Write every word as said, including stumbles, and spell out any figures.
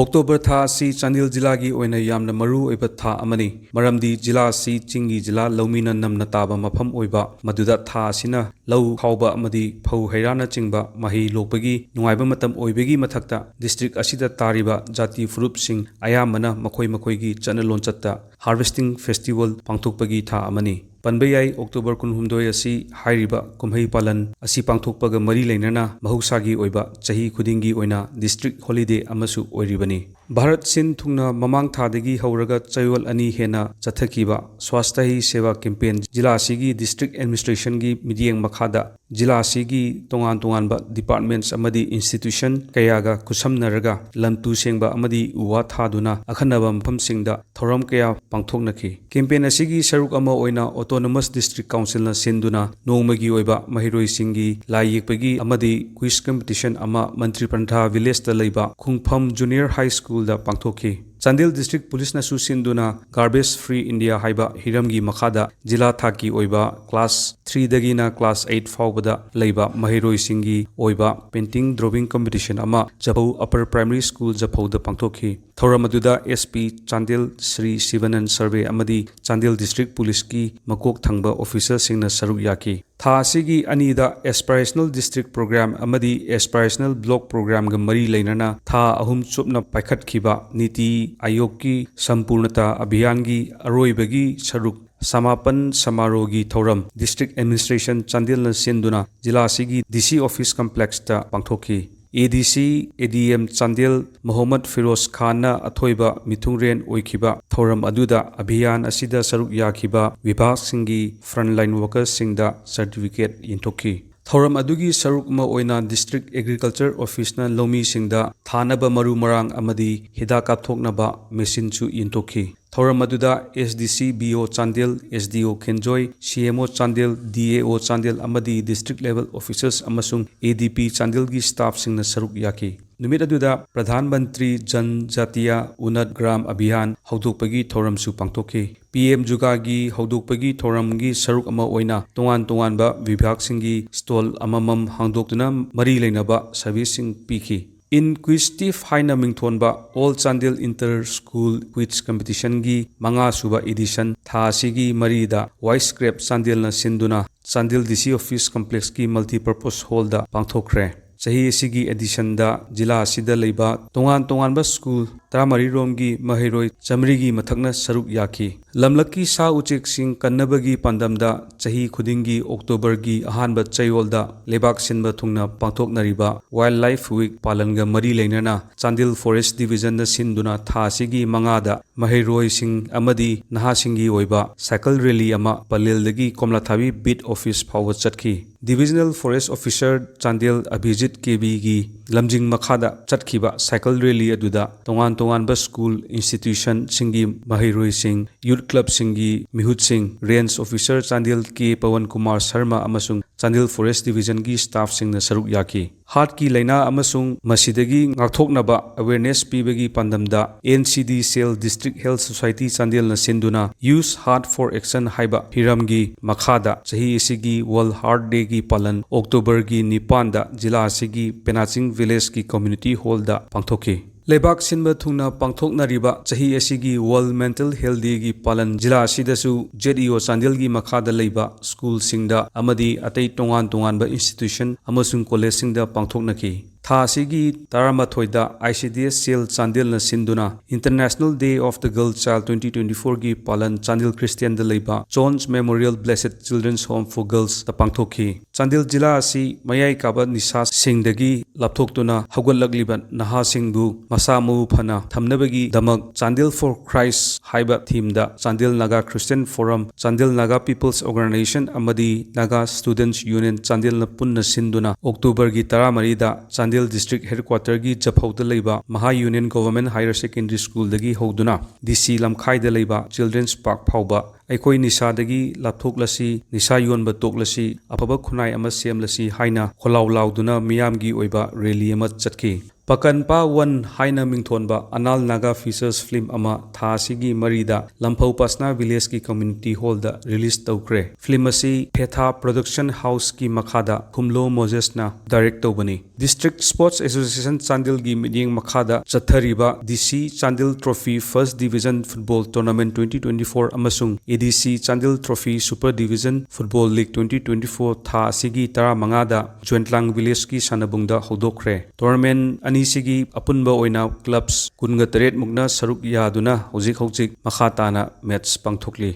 October ꯊꯥ ꯑꯁꯤ ꯆꯥꯟꯗꯦꯜ ꯖꯤꯂꯥꯒꯤ ꯑꯣꯏꯅ ꯌꯥꯝꯅ ꯃꯔꯨ ꯑꯣꯏꯕ ꯊꯥ ꯑꯃꯅꯤ꯫ ꯃꯔꯝꯗꯤ ꯖꯤꯂꯥ ꯑꯁꯤ ꯆꯤꯡꯒꯤ ꯖꯤꯂꯥ, ꯂꯧꯃꯤꯅ ꯅꯝꯅ ꯇꯥꯕ ꯃꯐꯝ ꯑꯣꯏꯕ, ꯃꯗꯨꯗ ꯊꯥ ꯑꯁꯤꯅ ꯂꯧ ꯈꯥꯎꯕ ꯑꯃꯗꯤ ꯐꯧ ꯍꯩꯔꯥꯅꯆꯤꯡꯕ ꯃꯍꯩ ꯂꯣꯛꯄꯒꯤ ꯅꯨꯡꯉꯥꯏꯕ ꯃꯇꯝ ꯑꯣꯏꯕꯒꯤ ꯃꯊꯛꯇ, ꯗꯤꯁꯇ꯭ꯔꯤꯛ ꯑꯁꯤꯗ ꯇꯥꯔꯤꯕ ꯖꯥꯇꯤ ꯐꯨꯔꯨꯞꯁꯤꯡ ꯑꯌꯥꯝꯕꯅ ꯃꯈꯣꯏ ꯃꯈꯣꯏꯒꯤ ꯆꯠꯅ ꯂꯣꯟꯆꯠꯇ Harvesting Festival ꯄꯥꯡꯊꯣꯛꯄꯒꯤ ꯊꯥ ꯑꯃꯅꯤ꯫ ꯄꯟꯕ ꯌꯥꯏ, ꯑꯣꯛꯇꯣꯕꯔ ꯀꯨꯟꯍꯨꯝꯗꯣꯏ ꯑꯁꯤ ꯍꯥꯏꯔꯤꯕ ꯀꯨꯝꯍꯩ ꯄꯥꯂꯟ ꯑꯁꯤ ꯄꯥꯡꯊꯣꯛꯄꯒ ꯃꯔꯤ ꯂꯩꯅꯅ ꯃꯍꯧꯁꯥꯒꯤ ꯑꯣꯏꯕ ꯆꯍꯤ ꯈꯨꯗꯤꯡꯒꯤ ꯑꯣꯏꯅ ꯗꯤꯁꯇ꯭ꯔꯤꯛ ꯍꯣꯂꯤꯗꯦ ꯑꯃꯁꯨ ꯑꯣꯏꯔꯤꯕꯅꯤ꯫ ꯚꯥꯔꯠ ꯁꯤꯟ ꯊꯨꯡꯅ ꯃꯃꯥꯡ ꯊꯥꯗꯒꯤ ꯍꯧꯔꯒ ꯆꯌꯣꯜ ꯑꯅꯤ ꯍꯦꯟꯅ ꯆꯠꯊꯈꯤꯕ ꯁ꯭ꯋꯥꯁꯊ ꯍꯤ ꯁꯦꯕꯥ ꯀꯦꯝꯄꯦꯟ ꯖꯤꯂꯥ ꯑꯁꯤꯒꯤ ꯗꯤꯁꯇ꯭ꯔꯤꯛ ꯑꯦꯗꯃꯤꯅꯤꯁꯇ꯭ꯔꯦꯁꯟꯒꯤ ꯃꯤꯠꯌꯦꯡ ꯃꯈꯥꯗ ꯖꯤꯂꯥ ꯑꯁꯤꯒꯤ ꯇꯣꯉꯥꯟ ꯇꯣꯉꯥꯟꯕ ꯗꯤꯄꯥꯔꯠꯃꯦꯟꯠꯁ ꯑꯃꯗꯤ ꯏꯟꯁꯇꯤꯇ꯭ꯌꯨꯁꯟ ꯀꯌꯥꯒ ꯈꯨꯠꯁꯝꯅꯔꯒ ꯂꯝ ꯇꯨ ꯁꯦꯡꯕ ꯑꯃꯗꯤ ꯎ ꯋꯥ ꯊꯥꯗꯨꯅ ꯑꯈꯟꯅꯕ ꯃꯐꯝꯁꯤꯡꯗ ꯊꯧꯔꯝ ꯀꯌꯥ ꯄꯥꯡꯊꯣꯛꯅꯈꯤ꯫ ꯀꯦꯝꯄꯦꯟ ꯑꯁꯤꯒꯤ ꯁꯔꯨꯛ ꯑꯃ ꯑꯣꯏꯅ ꯑꯣꯇꯣꯅꯣꯃꯁ ꯗꯤꯁꯇ꯭ꯔꯤꯛ ꯀꯥꯎꯟꯁꯤꯜꯅ ꯁꯤꯟꯗꯨꯅ ꯅꯣꯡꯃꯒꯤ ꯑꯣꯏꯕ ꯃꯍꯩꯔꯣꯏꯁꯤꯡꯒꯤ ꯂꯥꯏ ꯌꯦꯛꯄꯒꯤ ꯑꯃꯗꯤ ꯀ꯭ꯋꯤꯖ ꯀꯝꯄꯤꯇꯤꯁꯟ ꯑꯃ ꯃꯟꯇ꯭ꯔꯤ ꯄꯟꯊꯥ ꯚꯤꯂꯦꯖꯇ ꯂꯩꯕ ꯈꯨꯡꯐꯝ ꯖꯨꯅꯤꯌꯔ ꯍꯥꯏ ꯁ꯭ꯀꯨꯜꯗ ꯄꯥꯡꯊꯣꯛꯈꯤ꯫ ꯆꯥꯟꯗꯦꯜ ꯗꯤꯁꯇ꯭ꯔꯤꯛ ꯄꯨꯂꯤꯁꯅꯁꯨ ꯁꯤꯟꯗꯨꯅ ꯒꯥꯔꯕꯦꯖ ꯐ꯭ꯔꯤ ꯏꯟꯗꯤꯌꯥ ꯍꯥꯏꯕ ꯍꯤꯔꯝꯒꯤ ꯃꯈꯥꯗ ꯖꯤꯂꯥ ꯊꯥꯛꯀꯤ ꯑꯣꯏꯕ ꯀ꯭ꯂꯥꯁ ꯊ꯭ꯔꯤꯗꯒꯤꯅ ꯀ꯭ꯂꯥꯁ ꯑꯩꯠ ꯐꯥꯎꯕꯗ ꯂꯩꯕ ꯃꯍꯩꯔꯣꯏꯁꯤꯡꯒꯤ ꯑꯣꯏꯕ ꯄꯦꯟꯇꯤꯡ ꯗ꯭ꯔꯣꯋꯤꯡ ꯀꯝꯄꯤꯇꯤꯁꯟ ꯑꯃ ꯖꯐꯧ ꯑꯄꯔ ꯄ꯭ꯔꯥꯏꯃꯔꯤ ꯁ꯭ꯀꯨꯜ ꯖꯐꯧꯗ ꯄꯥꯡꯊꯣꯛꯈꯤ꯫ ꯊꯧꯔꯝ ꯑꯗꯨꯗ ꯑꯦꯁ ꯄꯤ ꯆꯥꯟꯗꯦꯜ ꯁ꯭ꯔꯤ ꯁꯤꯕꯅꯟ ꯁꯔꯚꯦ ꯑꯃꯗꯤ ꯆꯥꯟꯗꯦꯜ ꯗꯤꯁꯇ꯭ꯔꯤꯛ ꯄꯨꯂꯤꯁꯀꯤ ꯃꯀꯣꯛ ꯊꯪꯕ ꯑꯣꯐꯤꯁꯔꯁꯤꯡꯅ ꯁꯔꯨꯛ ꯌꯥꯈꯤ꯫ ꯊꯥ ꯑꯁꯤꯒꯤ ꯑꯅꯤꯗ ꯑꯦꯁꯄꯤꯔꯦꯁꯅꯦꯜ ꯗꯤꯁꯇ꯭ꯔꯤꯛ ꯄ꯭ꯔꯣꯒ꯭ꯔꯥꯝ ꯑꯃꯗꯤ ꯑꯦꯁꯄꯤꯔꯦꯁꯅꯦꯜ ꯕ꯭ꯂꯣꯛ ꯄ꯭ꯔꯣꯒ꯭ꯔꯥꯝꯒ ꯃꯔꯤ ꯂꯩꯅꯅ ꯊꯥ ꯑꯍꯨꯝ ꯆꯨꯞꯅ ꯄꯥꯏꯈꯠꯈꯤꯕ ꯅꯤꯇꯤ ꯑꯥꯌꯣꯒꯀꯤ ꯁꯝꯄꯨꯔꯅꯇꯥ ꯑꯚꯤꯌꯥꯟꯒꯤ ꯑꯔꯣꯏꯕꯒꯤ ꯁꯔꯨꯛ ꯁꯃꯥꯄꯟ ꯁꯃꯥꯔꯣꯍꯒꯤ ꯊꯧꯔꯝ ꯗꯤꯁꯇ꯭ꯔꯤꯛ ꯑꯦꯗꯃꯤꯅꯤꯁꯇ꯭ꯔꯦꯁꯟ ꯆꯥꯟꯗꯦꯜꯅ ꯁꯤꯟꯗꯨꯅ ꯖꯤꯂꯥ ꯑꯁꯤꯒꯤ ꯗꯤ ꯁꯤ ꯑꯣꯐꯤꯁ ꯀꯝꯄ꯭ꯂꯦꯛꯁꯇ ꯄꯥꯡꯊꯣꯛꯈꯤ꯫ ꯑꯦ ꯗꯤ ꯁꯤ, ꯑꯦ ꯗꯤ ꯑꯦꯝ ꯆꯥꯟꯗꯦꯜ ꯃꯣꯍꯝꯃꯗ ꯐꯤꯔꯣꯖ ꯈꯥꯟꯅ ꯑꯊꯣꯏꯕ ꯃꯤꯊꯨꯡꯔꯦꯟ ꯑꯣꯏꯈꯤꯕ ꯊꯧꯔꯝ ꯑꯗꯨꯗ ꯑꯚꯤꯌꯥꯟ ꯑꯁꯤꯗ ꯁꯔꯨꯛ ꯌꯥꯈꯤꯕ ꯋꯤꯚꯥꯒꯁꯤꯡꯒꯤ ꯐ꯭ꯔꯟꯂꯥꯏꯟ ꯋꯥꯔꯀꯔꯁꯤꯡꯗ ꯁꯔꯇꯤꯐꯤꯀꯦꯠ ꯌꯦꯟꯊꯣꯛꯈꯤ꯫ ꯊꯧꯔꯝ ꯑꯗꯨꯒꯤ ꯁꯔꯨꯛ ꯑꯃ ꯑꯣꯏꯅ ꯗꯤꯁꯇ꯭ꯔꯤꯛ ꯑꯦꯒ꯭ꯔꯤꯀꯜꯆꯔ ꯑꯣꯐꯤꯁꯅ ꯂꯧꯃꯤꯁꯤꯡꯗ ꯊꯥꯅꯕ ꯃꯔꯨ ꯃꯔꯥꯡ ꯑꯃꯗꯤ ꯍꯤꯗꯥꯛ ꯀꯥꯞꯊꯣꯛꯅꯕ ꯃꯦꯆꯤꯟꯁꯨ ꯌꯦꯟꯊꯣꯛꯈꯤ꯫ ꯊꯧꯔꯝ ꯑꯗꯨꯗ ꯑꯦꯁ ꯗꯤ ꯁꯤ, ꯕꯤ ꯑꯣ ꯆꯥꯟꯗꯦꯜ, ꯑꯦꯁ ꯗꯤ ꯑꯣ ꯈꯦꯟꯖꯣꯏ, ꯁꯤ ꯑꯦꯝ ꯑꯣ ꯆꯥꯟꯗꯦꯜ, ꯗꯤ ꯑꯦ ꯑꯣ ꯆꯥꯟꯗꯦꯜ ꯑꯃꯗꯤ ꯗꯤꯁꯇ꯭ꯔꯤꯛ ꯂꯦꯚꯦꯜ ꯑꯣꯐꯤꯁꯔꯁ ꯑꯃꯁꯨꯡ ꯑꯦ ꯗꯤ ꯄꯤ ꯆꯥꯟꯗꯦꯜꯒꯤ ꯁ꯭ꯇꯥꯐꯁꯤꯡꯅ ꯁꯔꯨꯛ ꯌꯥꯈꯤ꯫ ꯅꯨꯃꯤꯠ ꯑꯗꯨꯗ ꯄ꯭ꯔꯙꯥꯟ ꯃꯟꯇ꯭ꯔꯤ ꯖꯟ ꯖꯥꯇꯤꯌꯥ ꯎꯟꯅꯠ ꯒ꯭ꯔꯥꯝ ꯑꯚꯤꯌꯥꯟ ꯍꯧꯗꯣꯛꯄꯒꯤ ꯊꯧꯔꯝꯁꯨ ꯄꯥꯡꯊꯣꯛꯈꯤ꯫ ꯄꯤ ꯑꯦꯝ ꯖꯨꯒꯥꯒꯤ ꯍꯧꯗꯣꯛꯄꯒꯤ ꯊꯧꯔꯝꯒꯤ ꯁꯔꯨꯛ ꯑꯃ ꯑꯣꯏꯅ ꯇꯣꯉꯥꯟ ꯇꯣꯉꯥꯟꯕ ꯋꯤꯚꯥꯒꯁꯤꯡꯒꯤ ꯁ꯭ꯇꯣꯜ ꯑꯃꯃꯝ ꯍꯥꯡꯗꯣꯛꯇꯨꯅ ꯃꯔꯤ ꯂꯩꯅꯕ ꯁꯔꯚꯤꯁꯁꯤꯡ ꯄꯤꯈꯤ꯫ Inquisitive ꯍꯥꯏꯅ ꯃꯤꯡꯊꯣꯟꯕ All Chandel Inter School Quiz Competitionꯒꯤ ꯃꯉꯥ ꯁꯨꯕ edition ꯊꯥ ꯑꯁꯤꯒꯤ ꯃꯔꯤꯗ Voice Scrap ꯆꯥꯟꯗꯦꯜꯅ ꯁꯤꯟꯗꯨꯅ Chandel D C Office Complexꯀꯤ Multipurpose Hallꯗ ꯄꯥꯡꯊꯣꯛꯈ꯭ꯔꯦ꯫ ꯆꯍꯤ ꯑꯁꯤꯒꯤ editionꯗ ꯖꯤꯂꯥ ꯑꯁꯤꯗ ꯂꯩꯕ ꯇꯣꯉꯥꯟ ꯇꯣꯉꯥꯟꯕ school ꯇꯔꯥꯃꯔꯤ ꯔꯣꯝꯒꯤ ꯃꯍꯩꯔꯣꯏ ꯆꯥꯃꯔꯤꯒꯤ ꯃꯊꯛꯅ ꯁꯔꯨꯛ ꯌꯥꯈꯤ꯫ ꯂꯝꯂꯛꯀꯤ ꯁꯥ ꯎꯆꯦꯛꯁꯤꯡ ꯀꯟꯅꯕꯒꯤ ꯄꯥꯟꯗꯝꯗ ꯆꯍꯤ ꯈꯨꯗꯤꯡꯒꯤ Octoberꯒꯤ ꯑꯍꯥꯟꯕ ꯆꯌꯣꯜꯗ ꯂꯩꯕꯥꯛ ꯁꯤꯟꯕ ꯊꯨꯡꯅ ꯄꯥꯡꯊꯣꯛꯅꯔꯤꯕ Wildlife Week ꯄꯥꯂꯟꯒ ꯃꯔꯤ ꯂꯩꯅꯅ ꯆꯥꯟꯗꯦꯜ Forest Divisionꯅ ꯁꯤꯟꯗꯨꯅ ꯊꯥ ꯑꯁꯤꯒꯤ ꯃꯉꯥꯗ ꯃꯍꯩꯔꯣꯏꯁꯤꯡ ꯑꯃꯗꯤ ꯅꯍꯥꯁꯤꯡꯒꯤ ꯑꯣꯏꯕ cycle rally ꯑꯃ ꯄꯂꯦꯜꯗꯒꯤ ꯀꯣꯝꯂꯥꯊꯥꯕꯤ Beat Office ꯐꯥꯎꯕ ꯆꯠꯈꯤ꯫ Divisional Forest Officer ꯆꯥꯟꯗꯦꯜ ꯑꯚꯤꯖꯤꯠ ꯀꯦ ꯕꯤꯒꯤ ꯂꯝꯖꯤꯡ ꯃꯈꯥꯗ ꯆꯠꯈꯤꯕ cycle rally ꯑꯗꯨꯗ ꯇꯣꯉꯥꯟ ꯇꯣꯉꯥꯟꯕ school institutionꯁꯤꯡꯒꯤ ꯃꯍꯩꯔꯣꯏꯁꯤꯡ, youth clubꯁꯤꯡꯒꯤ ꯃꯤꯍꯨꯠꯁꯤꯡ, Range Officer Chandel ꯀꯦ ꯄꯋꯟ ꯀꯨꯃꯥꯔ ꯁꯔꯃ ꯑꯃꯁꯨꯡ ꯆꯥꯟꯗꯦꯜ Forest Divisionꯒꯤ staffꯁꯤꯡꯅ ꯁꯔꯨꯛ ꯌꯥꯈꯤ꯫ Heartꯀꯤ ꯂꯥꯏꯅꯥ ꯑꯃꯁꯨꯡ ꯃꯁꯤꯗꯒꯤ ꯉꯥꯛꯊꯣꯛꯅꯕ awareness ꯄꯤꯕꯒꯤ ꯄꯥꯟꯗꯝꯗ N C D Cell District Health Society ꯆꯥꯟꯗꯦꯜꯅ ꯁꯤꯟꯗꯨꯅ Use Heart for Action ꯍꯥꯏꯕ ꯍꯤꯔꯝꯒꯤ ꯃꯈꯥꯗ ꯆꯍꯤ ꯑꯁꯤꯒꯤ World Heart Dayꯒꯤ ꯄꯥꯂꯟ Octoberꯒꯤ ꯅꯤꯄꯥꯟꯗ ꯖꯤꯂꯥ ꯑꯁꯤꯒꯤ ꯄꯦꯅꯥꯆꯤꯡ Villageꯀꯤ Community Hallꯗ ꯄꯥꯡꯊꯣꯛꯈꯤ꯫ ꯂꯩꯕꯥꯛ ꯁꯤꯟꯕ ꯊꯨꯡꯅ ꯄꯥꯡꯊꯣꯛꯅꯔꯤꯕ ꯆꯍꯤ ꯑꯁꯤꯒꯤ World Mental Health Dayꯒꯤ ꯄꯥꯂꯟ ꯖꯤꯂꯥ ꯑꯁꯤꯗꯁꯨ Z E O ꯆꯥꯟꯗꯦꯜꯒꯤ ꯃꯈꯥꯗ ꯂꯩꯕ schoolꯁꯤꯡꯗ ꯑꯃꯗꯤ ꯑꯇꯩ ꯇꯣꯉꯥꯟ ꯇꯣꯉꯥꯟꯕ institution ꯑꯃꯁꯨꯡ collegeꯁꯤꯡꯗ ꯄꯥꯡꯊꯣꯛꯅꯈꯤ꯫ ꯊꯥ ꯑꯁꯤꯒꯤ ꯇꯔꯥꯃꯥꯊꯣꯏꯗ I C D S Cell ꯆꯥꯟꯗꯦꯜꯅ ꯁꯤꯟꯗꯨꯅ International Day of the Girl Child twenty twenty-fourꯒꯤ ꯄꯥꯂꯟ ꯆꯥꯟꯗꯦꯜ Christianꯗ ꯂꯩꯕ Jones Memorial Blessed Children's Home for Girlsꯇ ꯄꯥꯡꯊꯣꯛꯈꯤ꯫ ꯆꯥꯟꯗꯦꯜ ꯖꯤꯂꯥ ꯑꯁꯤ ꯃꯌꯥꯏ ꯀꯥꯕ ꯅꯤꯁꯥꯁꯤꯡꯗꯒꯤ ꯂꯥꯞꯊꯣꯛꯇꯨꯅ ꯍꯧꯒꯠꯂꯛꯂꯤꯕ ꯅꯍꯥꯁꯤꯡꯕꯨ ꯃꯁꯥ ꯃꯎ ꯐꯅ ꯊꯝꯅꯕꯒꯤꯗꯃꯛ Chandel for Christ ꯍꯥꯏꯕ themeꯗ Chandel Naga Christian Forum, Chandel Naga People's Organization ꯑꯃꯗꯤ Naga Students Union ꯆꯥꯟꯗꯦꯜꯅ ꯄꯨꯟꯅ ꯁꯤꯟꯗꯨꯅ Octoberꯒꯤ ꯇꯔꯥꯃꯔꯤꯗ ꯆꯥꯟꯗꯦꯜ District Headquarterꯒꯤ ꯖꯐꯧꯗ ꯂꯩꯕ Maha Union Government Higher Secondary Schoolꯗꯒꯤ ꯍꯧꯗꯨꯅ D C ꯂꯝꯈꯥꯏꯗ ꯂꯩꯕ Children's Park ꯐꯥꯎꯕ "ꯑꯩꯈꯣꯏ ꯅꯤꯁꯥꯗꯒꯤ ꯂꯥꯞꯊꯣꯛꯂꯁꯤ, ꯅꯤꯁꯥ ꯌꯣꯟꯕ ꯇꯣꯛꯂꯁꯤ, ꯑꯐꯕ ꯈꯨꯟꯅꯥꯏ ꯑꯃ ꯁꯦꯝꯂꯁꯤ" ꯍꯥꯏꯅ ꯈꯣꯜꯂꯥꯎ ꯂꯥꯎꯗꯨꯅ ꯃꯤꯌꯥꯝꯒꯤ ꯑꯣꯏꯕ rally ꯑꯃ ꯆꯠꯈꯤ꯫ ꯄꯀꯟꯄꯥ ꯋꯥꯟ ꯍꯥꯏꯅ ꯃꯤꯡꯊꯣꯟꯕ ꯑꯅꯥꯜ ꯅꯥꯒꯥ ꯐꯤꯆꯔꯁ ꯐꯤꯂꯝ ꯑꯃ ꯊꯥ ꯑꯁꯤꯒꯤ ꯃꯔꯤꯗ ꯂꯝꯐꯧ ꯄꯥꯁꯅꯥ ꯚꯤꯂꯦꯖꯀꯤ ꯀꯝꯃ꯭ꯌꯨꯅꯤꯇꯤ ꯍꯣꯜꯗ ꯔꯤꯂꯤꯖ ꯇꯧꯈ꯭ꯔꯦ꯫ ꯐꯤꯂꯝ ꯑꯁꯤ ꯐꯦꯊꯥ ꯄ꯭ꯔꯣꯗꯛꯁꯟ ꯍꯥꯎꯁꯀꯤ ꯃꯈꯥꯗ ꯈꯨꯝꯂꯣ ꯃꯣꯖꯦꯁꯅ ꯗꯥꯏꯔꯦꯛ ꯇꯧꯕꯅꯤ꯫ ꯗꯤꯁꯇ꯭ꯔꯤꯛ ꯁ꯭ꯄꯣꯔꯠꯁ ꯑꯦꯁꯣꯁꯤꯌꯦꯁꯟ ꯆꯥꯟꯗꯦꯜꯒꯤ ꯃꯤꯠꯌꯦꯡ ꯃꯈꯥꯗ ꯆꯠꯊꯔꯤꯕ ꯗꯤ ꯁꯤ Chandel trophy first division football tournament twenty twenty four ꯑꯃꯁꯨꯡ ꯑꯦ ꯗꯤ ꯁꯤ Chandel trophy super division football league twenty twenty four ꯊꯥ ꯑꯁꯤꯒꯤ ꯇꯔꯥꯃꯉꯥꯗ ꯖꯣꯏꯟꯇ꯭ꯂꯥꯡ ꯚꯤꯂꯦꯖꯀꯤ ꯁꯥꯟꯅꯕꯨꯡꯗ ꯍꯧꯗꯣꯛꯈ꯭ꯔꯦ꯫ ꯇꯣꯔꯅꯥꯃꯦꯟ ꯑꯅꯤꯁꯤꯒꯤ ꯑꯄꯨꯟꯕ ꯑꯣꯏꯅ ꯀ꯭ꯂꯕꯁ ꯀꯨꯟꯒ ꯇꯔꯦꯠ ꯃꯨꯛꯅ ꯁꯔꯨꯛ ꯌꯥꯗꯨꯅ ꯍꯧꯖꯤꯛ ꯍꯧꯖꯤꯛ ꯃꯈꯥ ꯇꯥꯅ ꯃꯦꯠꯆ ꯄꯥꯡꯊꯣꯛꯂꯤ꯫